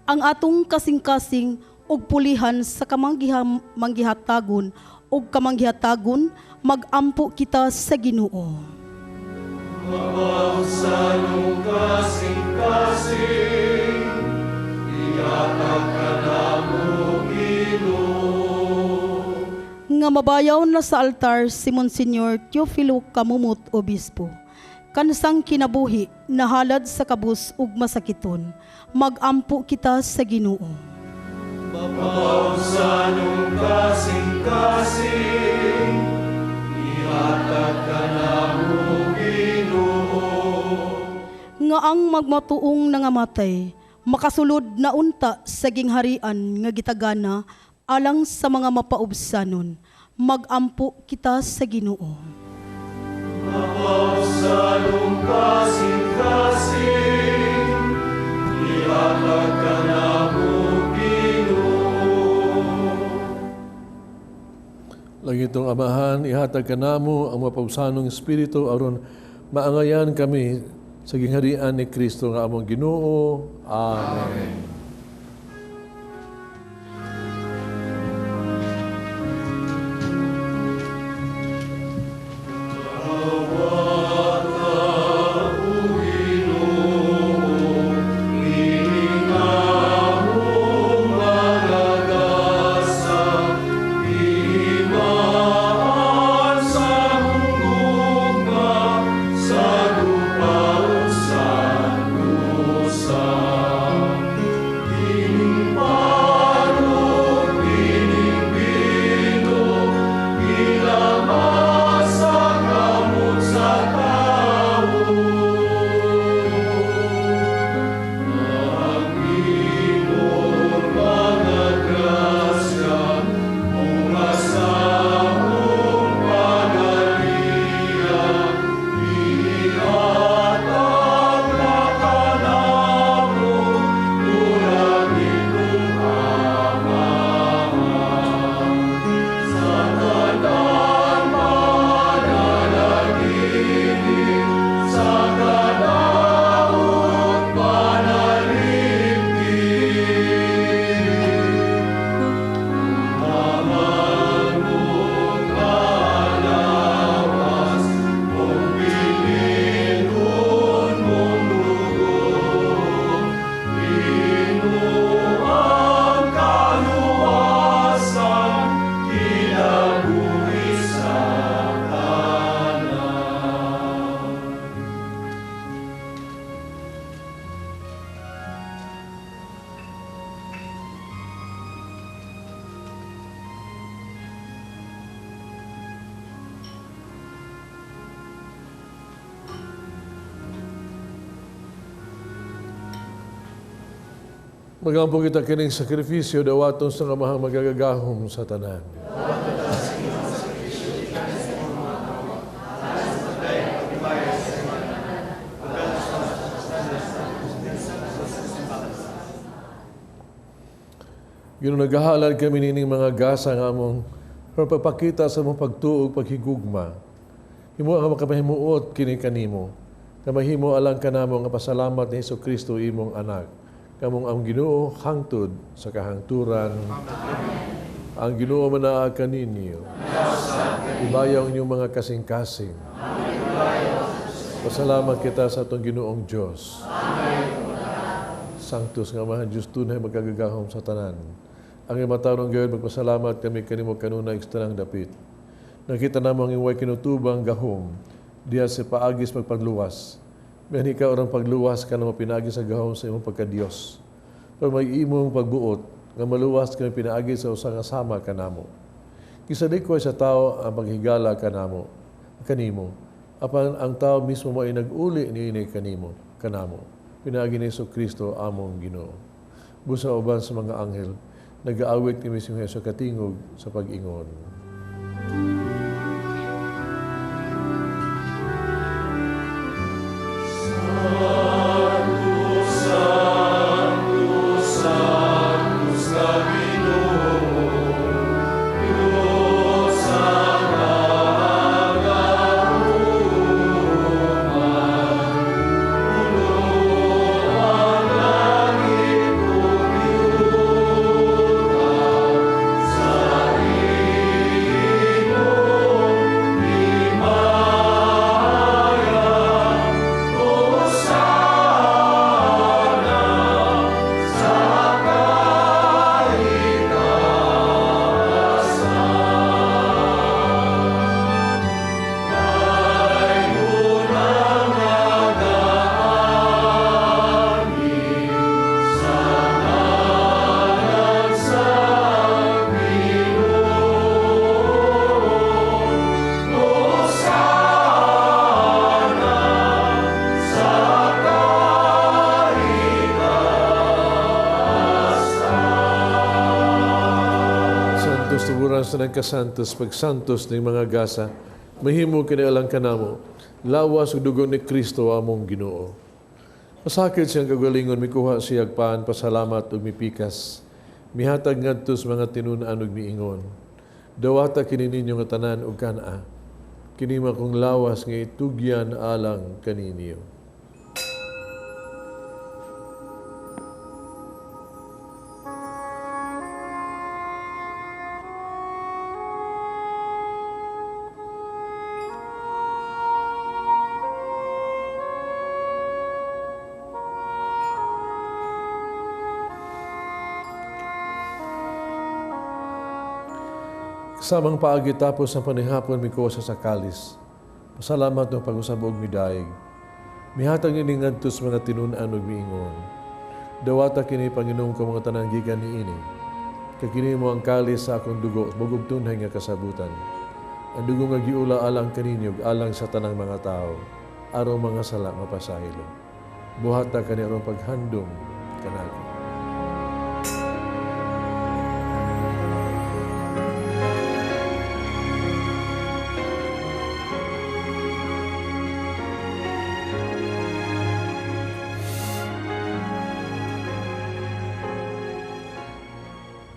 ang atong kasing-kasing ug pulihan sa kamanggihatagon ug kamanggihatagon, magampo kita sa Ginoo. Mapausanon kasing-kasing, ihatag kanamo Ginoo. Nga mabayaw na sa altar si Monsignor Teofilo Camomot Obispo, kansang kinabuhi nahalad sa kabus ug masakiton, magampo kita sa Ginoo. Mapausanon kasing-kasing, ihatag kanamo Ginoo. Nga ang magmatuong nangamatay, makasulod na unta sa gingharian nga gitagana alang sa mga mapaubsanon, magampo kita sa Ginoo. Mapausanon kasing-kasing, ihatag kanamo Ginoo. Langitong Amahan, ihatag kanamo ang mapaubsanong espiritu aron maangayan kami sa gingharian ni Kristo nga among Ginoo. Amen. Magampo kita kining sakripisyo dawaton sa Amahang magagagahom sa tanan. Ginoo, nagahalad kami nining mga gasa nga among pagpakita sa among pagtuo ug paghigugma. Himo ang makapahimuot kini kanimo, nga mahimo alang kanamo nga pasalamat ni Hesukristo imong anak. Kamong ang Ginoo hangtod sa kahangturan. Amen. Ang Ginoo manaa kaninyo. Ibayaw ang inyong mga kasing-kasing. Pasalamat kita sa atong Ginoong Dios. Sanctus nga Amahan Dios tunay magkagagahom sa tanan. Ang imatarong gayon magpasalamat kami kanimo kanunay sa tanang dapit. Nakita namo ang imong kinutubang gahom diha sa paagis pagpagluwas. May ikaw orang pagluwas ka na mapinagi sa gahom sa imong pagkadiyos. Pero may imong pagbuot nga maluwas kami pinaagi sa usa nga sama kanamo. Gisalikoy sa tao ang paghigala kanamo, kanimo. Apan ang tao mismo mo ay nag-uli niini kanimo, kanamo. Pinaagi ni Hesukristo among Ginoo. Busa uban sa mga anghel, nagaawit ni mismo Hesus katingog sa pag-ingon. Sa nagkasantos, pagsantos ng mga gasa, mahimo kini alang kanamo, lawas ug dugo ni Kristo among Ginoo. Masakit siyang kagalingon, mikuha siyag paan, pasalamat ug mipikas, mihatag ngadto sa mga tinun-an ug miingon. Dawata kini ninyo nga tanan ug kan-a, kini man kong lawas nga itugyan alang kaninyo. Samang paagi tapos ang panihapon mikuha sa kalis. Pasalamat ng pag-usab og midayeg. Mihatag ini ngadto sa mga tinun-an ug miingon. Dawata kini Panginoon ko mga tanang gikan niini. Kay kini mo ang kalis sa akong dugo, bugog tunhay nga kasabutan. Ang dugo nga giula alang kaninyo ug alang sa tanang mga tao, aron mga sala mapasaylo. Buhata kani aron paghandom kanako.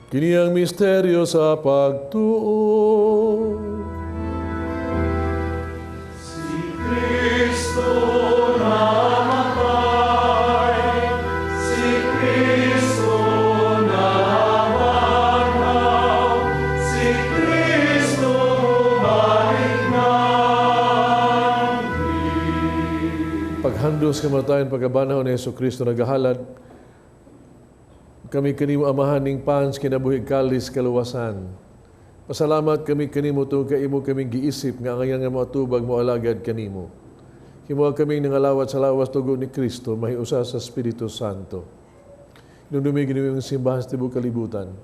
Kini ang misteryo sa pagtuo. Si Kristo namatay, si Kristo nabanhaw, si Kristo balik na. Paghandos kamatayon pagkabanaw ni Hesukristo nagahalad, kami kanimo Amahan ning pans kinabuhi kalis kaluwasan. Pasalamat kami kanimo tungod kay imo kaming giisip nga ang nga moatubag mo alagad kanimo. Himo kaming nangalawat sa lawas dugo ni Kristo mahiusa sa Espiritu Santo. Hinumdumi kini ang simbahan sa tibuok kalibutan.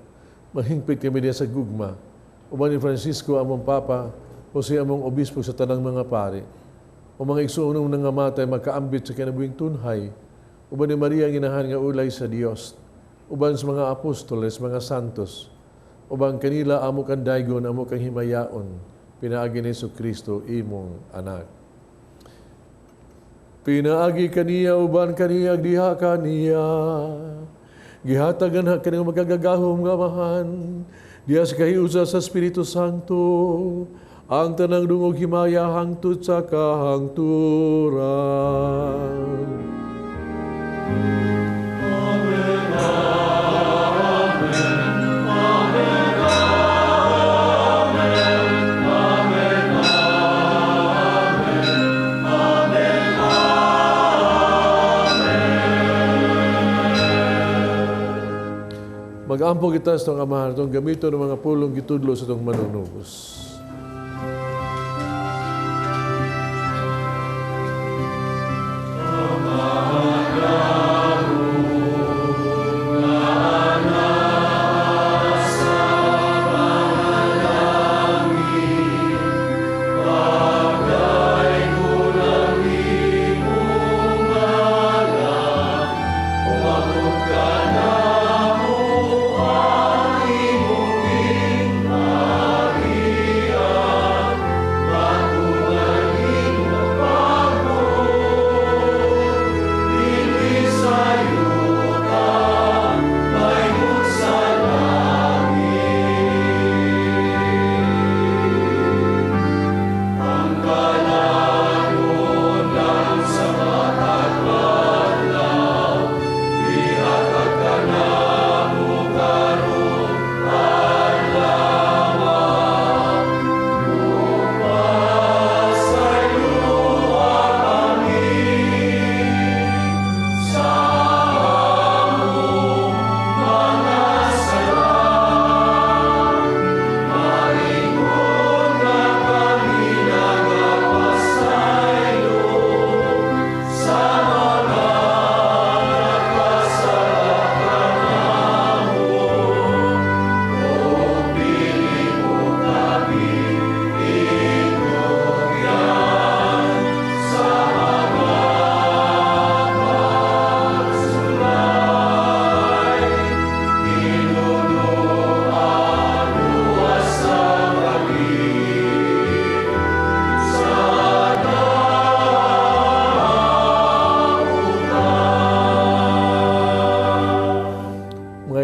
Mahingpit kami diha sa gugma. Uban ni Francisco among Papa, Jose among Obispo sa tanang mga pare. O mga igsoonong nangamatay makaambit sa kinabuhing tunhay. Uban ni Maria ang inahan nga ulay sa Dios. uban sa mga apostoles, mga santos, uban kanila amo kang daygon, amo kang himayaon, pinaagi ni Kristo imong anak. Pinaagi kaniya uban kaniya diha kaniya, gihatagan ha kaniyang magagagahom nga Amahan, diha sa kahiusa sa Espiritu Santo, ang tanang dungog himaya hangtod sa kahangturan. Amen, amen, amen, amen, amen, amen, amen. Mag-ampo kita sa itong Amahan, itong gamito ng mga pulong gitudlo sa itong manunubos.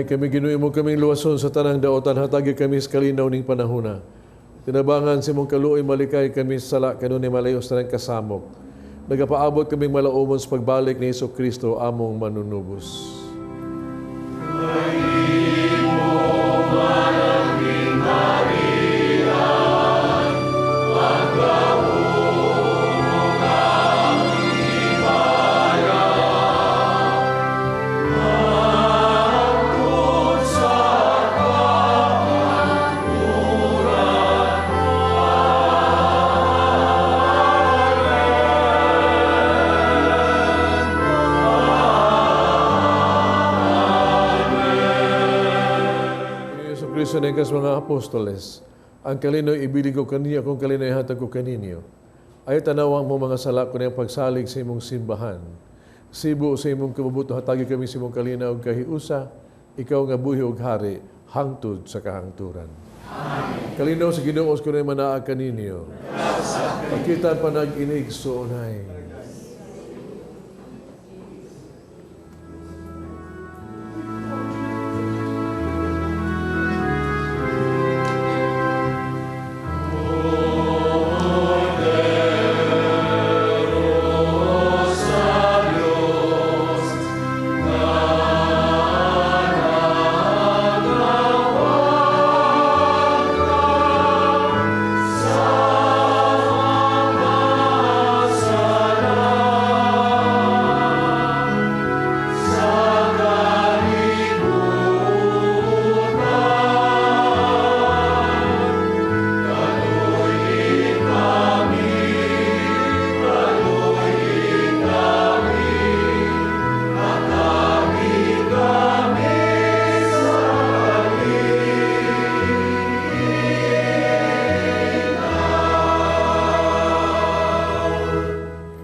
Kami Ginoo mo kaming luwason sa tanang daotan, hatagi kami sa kalinaw ning panahona. Tinabangan sa imong kaluoy, malikay kami sa sala kanunay malayo sa tanang kasamok. Nagapaabot kaming malaumon sa pagbalik ni Hesus Kristo among manunubos. Sa mga apostoles, ang kalinoy ibilig ko kaniyo, akong kalinoy hatag ko kaninyo. Ay tanawang mo mga sala ko niyang pagsalig sa imong simbahan. Sibo sa imong kabubuto, hatagi kami sa imong kalinaw ug kahiusa, ikaw nga buhi ug hari, hangtod sa kahangturan. Amen. Kalinaw sa Ginoo ko na manaag kaninyo. Pagkita panag-inig suunay.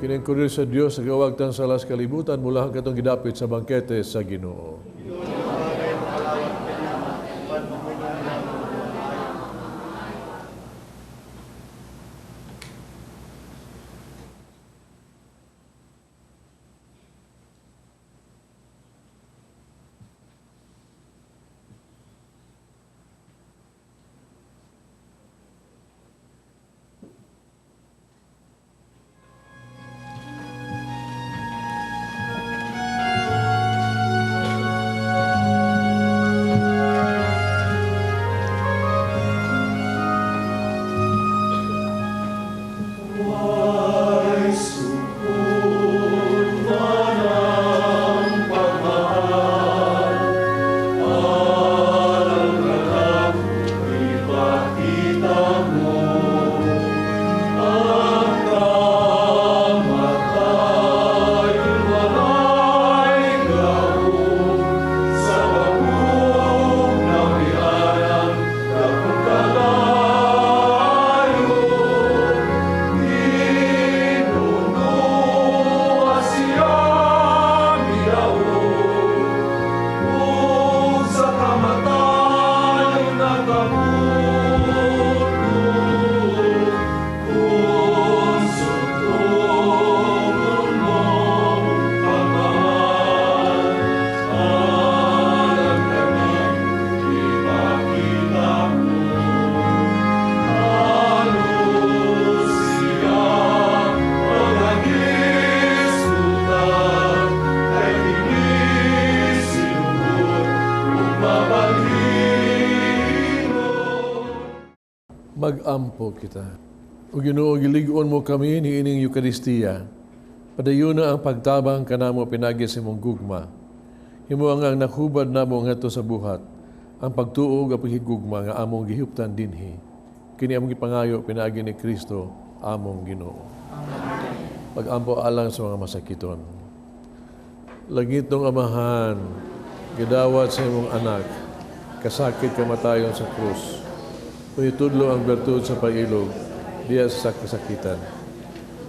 Kinengkurir sa Dios sa gawagtan sa las kalibutan mula ang katong gidapit sa bangkete sa Ginoo. Mag-ampo kita. O Ginoo, gilig-on mo kami niining Eukaristiya. Padayon na ang pagtabang kanamo pinagi sa imong gugma. Himo ang naghubad namo ngadto sa buhat, ang pagtuo ug paghigugma nga among gihuptan dinhi. Kini among gipangayo pinaagi ni Kristo among Ginoo. Amen. Pag-ampo alang sa mga masakiton. Langitnong Amahan, gidawat sa imong anak, kasakit kamatayon sa krus. Itudlo ang bertud sa pag-ilog, diya sa kasakitan.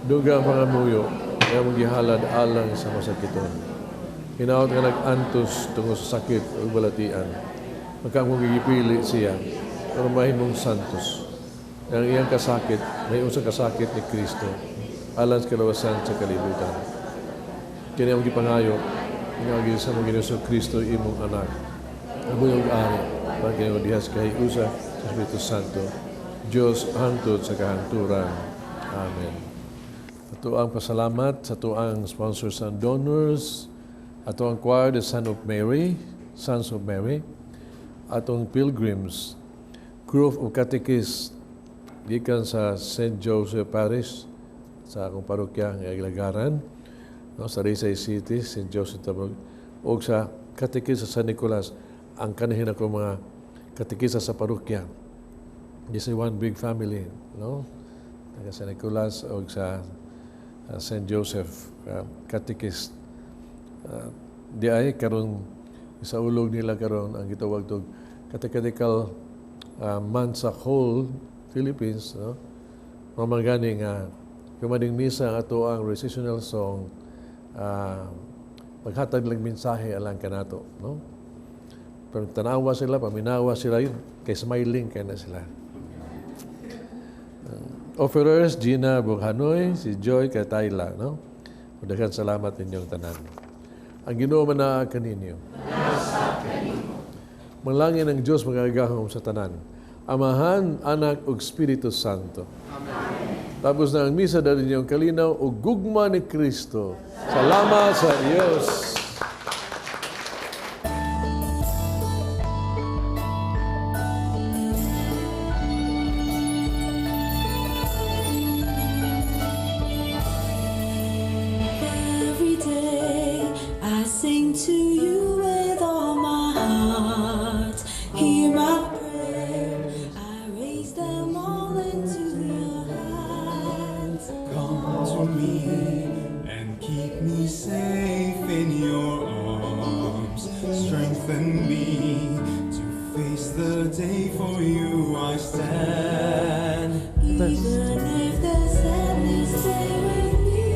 Duga ang pangamuyo, nga among gihalad alang sa masakiton. Hinaot nga nag-antos tungo sa sakit ug balatian. Magkaamong gigipili siya, pero mahimong santos. Ang iyang kasakit, may usa kasakit ni Kristo, alang sa kalawasan sa kalibutan. Kini among gipangayo, nga sa among Ginoo Kristo imong anak. Amoy og ari, pagkinaw diha sa kahiusa sa Espiritu Santo, Diyos hangtod sa kahangturan. Amen. Ato ang pasalamat sa atuang sponsors and donors, ato ang choir, the Son of Mary, Sons of Mary, atong pilgrims, crew of catechists, gikan sa St. Joseph Parish, sa akong parokya nga Aglagaran, no, sa Risa City, St. Joseph Tabog, o sa catechist sa San Nicolas, ang kanihin ako mga katekista sa parokya. This is one big family, no? Taga San Nicolas o sa St. Joseph catechist. Di ay karon sa ulog nila karon ang gitawag tog catechetical month sa whole Philippines, no? Mamagani nga kumaning misa ang ato ang recessional song, paghatag lang mensahe alang kanato, no? Pero tanawa sila, paminawa sila yun, kay smiling kay na sila. Offerers, Gina Bughanoy, si Joy Katayla, no? Daghang salamat inyong tanan. Ang Ginoo man naa kaninyo. Manlangin ang Dios magagahom sa tanan. Amahan, Anak ug Espiritu Santo. Amen. Tapos na ang misa dali ninyong kalinaw ug gugma ni Kristo. Salamat sa Dios. Every day I sing to you with all my heart. Hear my prayer, I raise them all into your hands. Come to me and keep me safe in your arms. Strengthen me to face the day, for you I stand. Even if the sadness stay with me,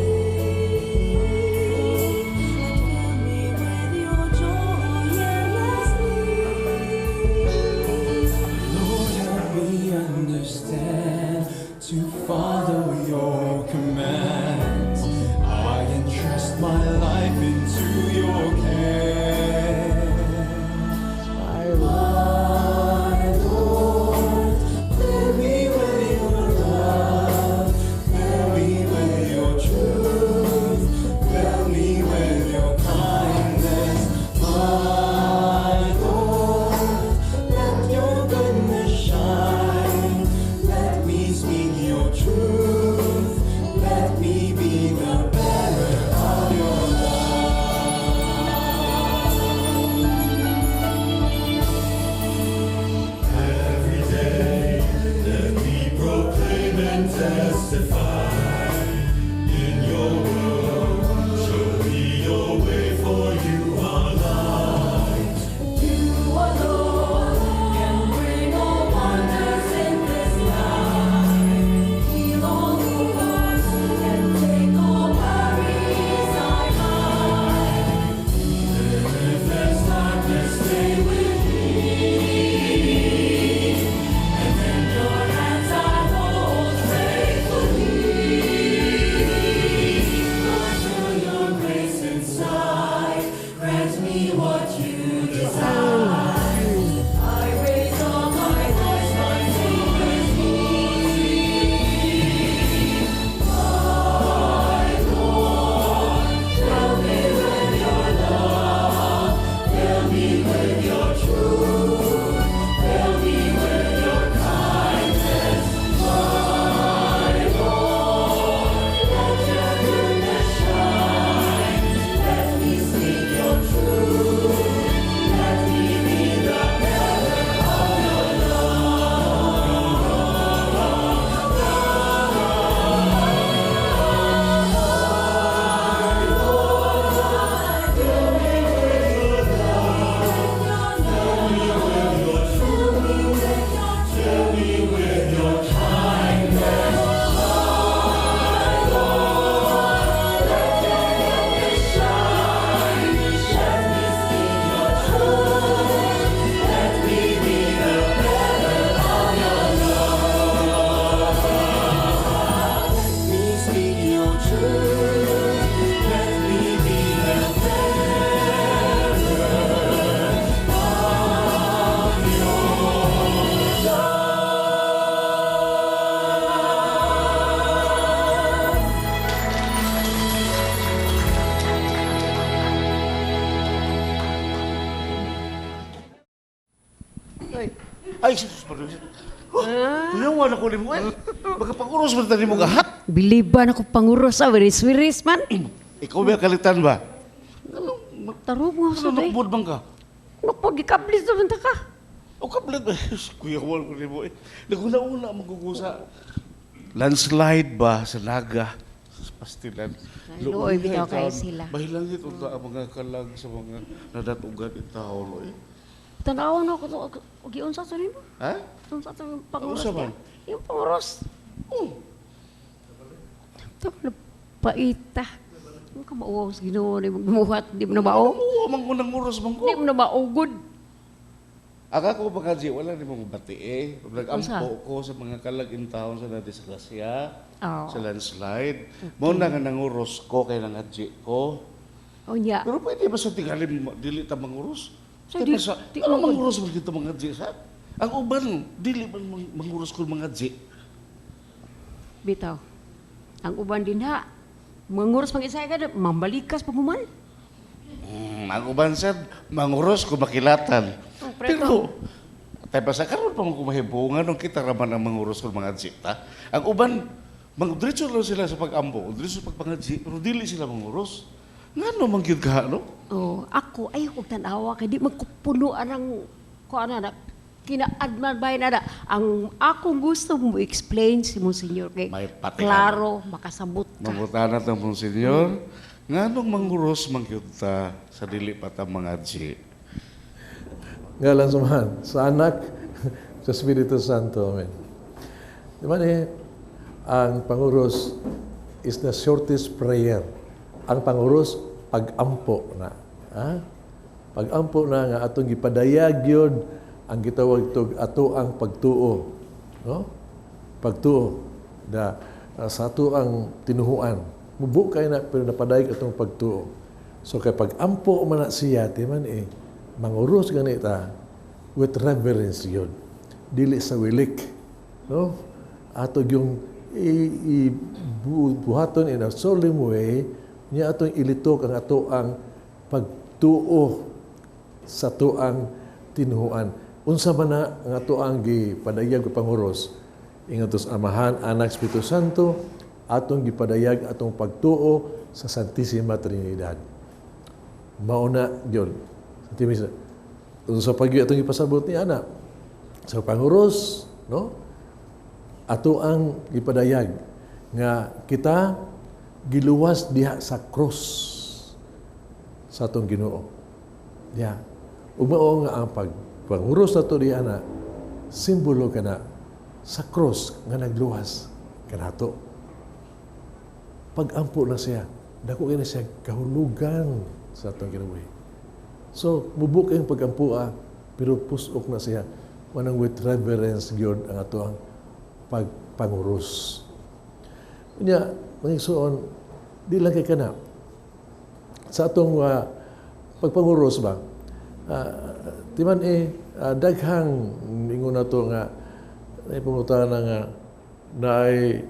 and fill me with your joy endlessly. Lord, help me understand to follow your commands. I entrust my life into your care. My Lord, fill me with your love, fill me with your truth, fill me with your kindness. My Lord, let your goodness shine. Let me speak your truth. Let me be the bearer of your love. Every day, let me proclaim and testify. In your word, show me your way, for you are light. You alone can bring all wonders in this life. Heal all wounds and take all worries I hide. Even if there's darkness, stay with me. And in your hands I hold faithfully. Lord, fill your grace inside. Grant me what you desire. I raise all my voice, my Savior's need. My Lord, fill me with your love, fill me with your truth, fill me with your kindness. Ay, ay, sus, pardon. Oh, kuyawa na ko nimo eh. Baka panguros man tani mo gahat. Biliban ako panguros sa wiris-wiris man. Ikaw ba kalitan ba? Tarong mo sa Ano day. nukbod man ka? Nukbod gikablis naman ta ka. O kablit ba? Kuyawa ko nimo eh. Naguna-una magugusa. Landslide ba sa Naga? Sa Pastilan. Ay, luoy, bitaw kayo sila. Bahilangit unta ang mga kalag sa mga nadatugan in taon eh. Tanaw na ako to. Giunsa to nimo? Ha? Unsa to yung panguros? Unsa man? niya? Yung panguros. Oh. Ito, paita. Ano ka mauwaw sa Ginoo ni magmuhat, di mo na mao. Oo, mang unang uros man ko. Di mo na maugod. Aga ko baka di, wala ni mong bati eh. Nag-ampo Unsa? ko sa mga kalag in taon sa nadisgrasya, Oo. sa landslide. Mao na nga nanguros ko kay nangadji ko. O niya. Pero pwede ba sa tingali dili ta manguros? Sa Kaya sa, di ano man. manguros man kita mga ji sa? Ang uban dili man manguros ko mga ji. Bitaw. Ang uban din ha. Manguros pag isa ka, mambalikas pag human. Ang uban sad manguros ko makilatan. Oh, Pero tay pa sa karon pa man ko mahibungan nung kita ra man ang manguros ko mga ji ta. Ang uban mangdiretso lang sila sa pag-ampo, diretso sa pagpangadji, pero dili sila manguros. Ngano man gyud ka no? Oh, ako ay kog tan-awa kay di magkupuno anang kuan na kinaadman bay na ang akong gusto mo explain si Monsignor kay May patihan. klaro makasabot ka. Mangutana ta Monsignor, nganong manguros man gyud ta sa dili pa ta mga ji? Ngalan sa Amahan, sa Anak, sa Espiritu Santo. Amen. Di ba ni, ang panguros is the shortest prayer. Ang panguros, pag-ampo na. Ha? Pag-ampo na nga atong gipadayag yun ang gitawag tog ato ang pagtuo. No? Pagtuo. Da, sa ato ang tinuhuan. Mubo kay na pero napadayag atong pagtuo. So kay pag-ampo man na siya, ti man eh, manguros ganita with reverence yun. Dili sa wilik. No? Ato yung buhaton in a solemn way, niya atong ilitok ang ato ang pagtuo sa ato ang tinuhuan. Unsa man na ang ato ang gipadayag o panguros, ingon sa Amahan, Anak, Espiritu Santo, atong gipadayag atong pagtuo sa Santissima Trinidad. Mauna yun. Santissima. Unsa pag atong gipasabot ni ana sa panguros, no? Ato ang gipadayag nga kita giluwas diha sa cross sa atong Ginoo. Diha. Ug mao nga ang pagpanguros nato diha na simbolo kana sa cross nga nagluwas kanato. Pag-ampo na siya, dako kay na siya kahulugan sa atong kinabuhi. So, mubuk ang pag-ampo pero pusok na siya. Manang with reverence gyud ang ato ang pagpanguros. Unya, mga igsoon, di lang kay kana. Sa atong pagpanguros ba, timan eh, daghang ingon nato nga naipangutana nga naay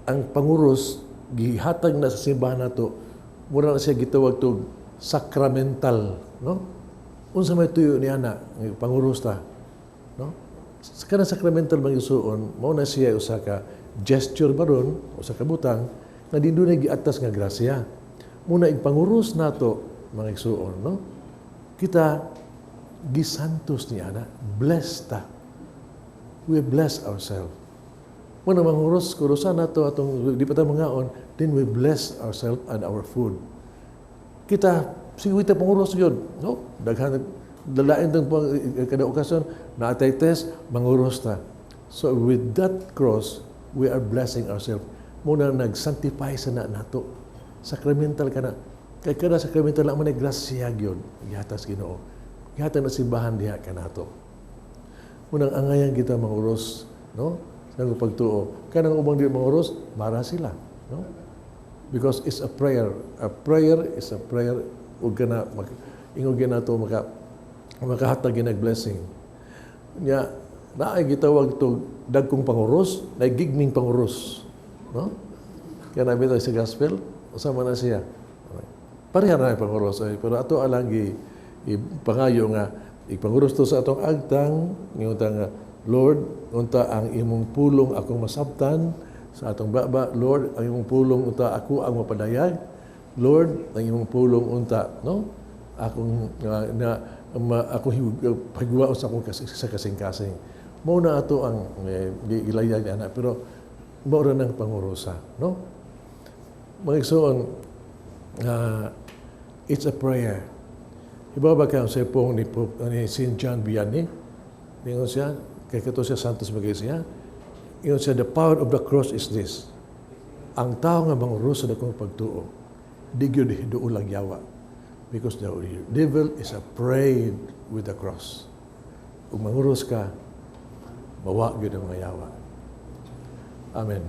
ang panguros gihatag na sa simbahan nato, mura na siya gitawag tog sacramental, no? Unsa may tuyo ni ana nga panguros ta, no? Sa kanang sacramental mga igsoon, mao na siya usa ka gesture ba ron, usa ka butang nga di dunay giatas nga grasya. Muna igpanguros nato mga igsoon, no? Kita gisantos ni ana, blessed ta. We bless ourselves. Muna manguros kurusan nato atong di pa ta mangaon, then we bless ourselves and our food. Kita sige kita panguros gyud, no? Daghan dalain tong kada okasyon naatay test manguros ta. So with that cross, we are blessing ourselves. Muna nag-sanctify sa na nato. Sacramental ka na. Kay kada sacramental lang man ay grasya gyud gihatag sa Ginoo. Gihatag na simbahan diha kanato. Munang angayan kita manguros, no? Sa pagtuo. Kanang ubang di manguros, mara sila, no? Because it's a prayer. A prayer is a prayer ug kana ingog nato makahatag ginag blessing. Nya naay gitawag to dagkong panguros, naay gigming panguros, no? Kaya nabi tayo sa gospel, usama na siya. Pareha na panguros ay, pero ato alang gi pangayo nga Ipanguros to sa atong agtang, ingon ta nga, "Lord, unta ang imong pulong akong masabtan sa atong baba. Lord, ang imong pulong unta ako ang mapadayag. Lord, ang imong pulong unta, no? Akong na ma, ako higwa sa akong sa kasing-kasing." Mao na ato ang gilayag ana, pero mao ra nang pangurosa, no? Mga igsoon, it's a prayer. Iba ba kayo sa pong ni, Pope, ni St. John Vianney? Ingon siya, kay kato siya Santos magay siya. Ingon siya, "The power of the cross is this. Ang tao nga manguros sa dakong pagtuo, di gyud hiduol ang yawa. Because the devil is afraid with the cross." Kung manguros ka, mawa gyud ang mga yawa. Amen.